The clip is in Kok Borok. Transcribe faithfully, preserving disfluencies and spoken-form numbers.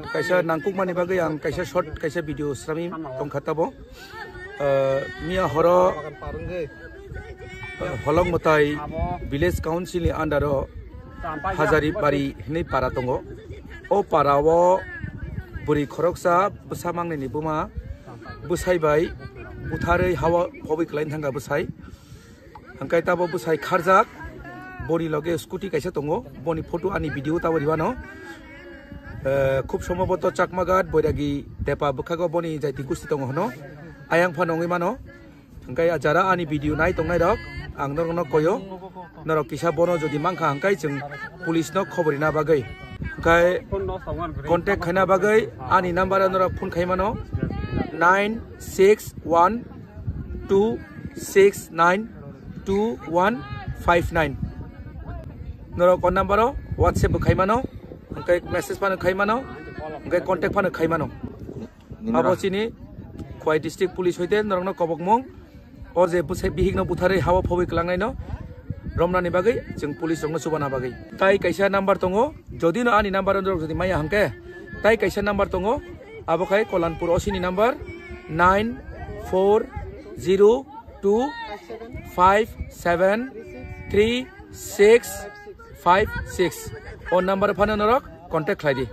Kaisa nangkukmani bagwi ang kaisa short kaisa video srami tongkha tabo. Ah, miya horo, ah, Holong Mwtai Village Council ni under o Hajari Bari hinwi para tongo. O para o bwrwi khoroksa bwsa mangnini buma bwsai bai butharwi hawa phobwi kwlai thangkha bwsai. Hwnkhe tabo bwsai kharjak, boni loge scooty kaisa tongo, boni photo ani video tabo ribano. Eh, khub somboboto Chakmaghat, Boiragi, Tepa bwkhago boni jaiti gusti tongo hwno. Ayang phano wngwi mano. Hwnkhe jara ani video nai tongnai rok, ang norokno koyo. Norok kisa bono jodi mankha hwnkhe chwng police no khobor rina bagwi. Hwnkhe contact khaina bagwi ani number o norok phone khai mano, nine six one two six nine two one five nine. Norok o number o WhatsApp bo khai mano, hwnkhe message phano khai mano, hwnkhe contact phano khai mano. Abo chini Khowai District Police hoite norokno kobokmung. O je bwsai bihikno butharwi hawa phobwi kwlangnaino romnani bagwi chwng police rokno chubana bagwi. Tai kaisa number tongo, jodi no ani number rok jodi maya hwnkhe, tai kaisa number tongo, abo khai Kolanpur O C ni number nine four zero two five seven three six five six. O number phano norok contact khlai di.